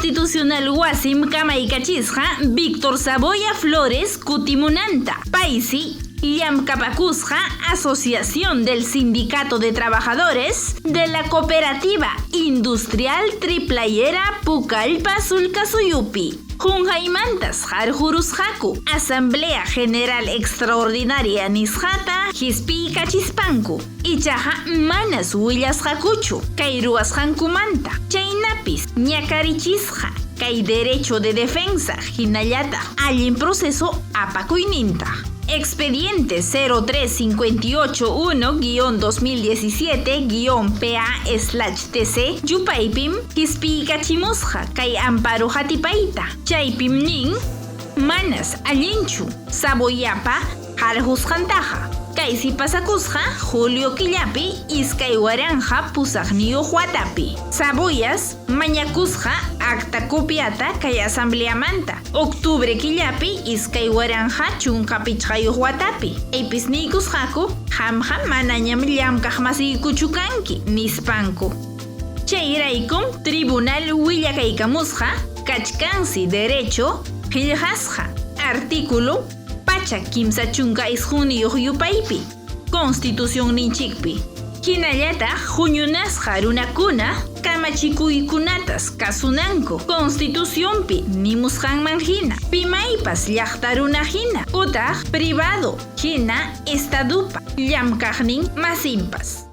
Constitucional wasim kamaykachisqa Víctor Saboya Flores kutimunanta. Paysi llamkapakusqa Asociación del Sindicato de Trabajadores de la Cooperativa Industrial Triplayera Pucallpa Sulkasuyupi. Qunqaymantas qarqurusqaku Asamblea General Extraordinaria nisqata hispiykachispanku. Ichaqa manas willasqakuchu kay ruwasqankumanta. Chaynapis ñakarichisqa kay derecho de defensa hinallataq allin proceso apakuyninta. Expediente 03581-2017-PA/TC yupaypim hispiykachimusqa kay amparo hatipayta. Chaypim nin manas allinchu Saboyapa qarqusqantaqa. Kaysi pasakusqa julio killapi 2008 watapi. Saboyas mañakusqa acta copiata kay asambleamanta. Octubre killapi 2015 watapi. Chaypis niykusqaku qamqa manañam llamkaq masiykuchu kanki nispanku. Chayraykum tribunal willakaykamusqa kachkansi derecho qillqasqa artículo 139 yupaypi Constitucionninchikpi. Hinallataq huñunasqa runakuna kamachikuykunatas kasunanku Constitucionpi nimusqanman hina, pimaypas llaqta runa hina utaq privado hina estadupa llamkaqnin masinpas.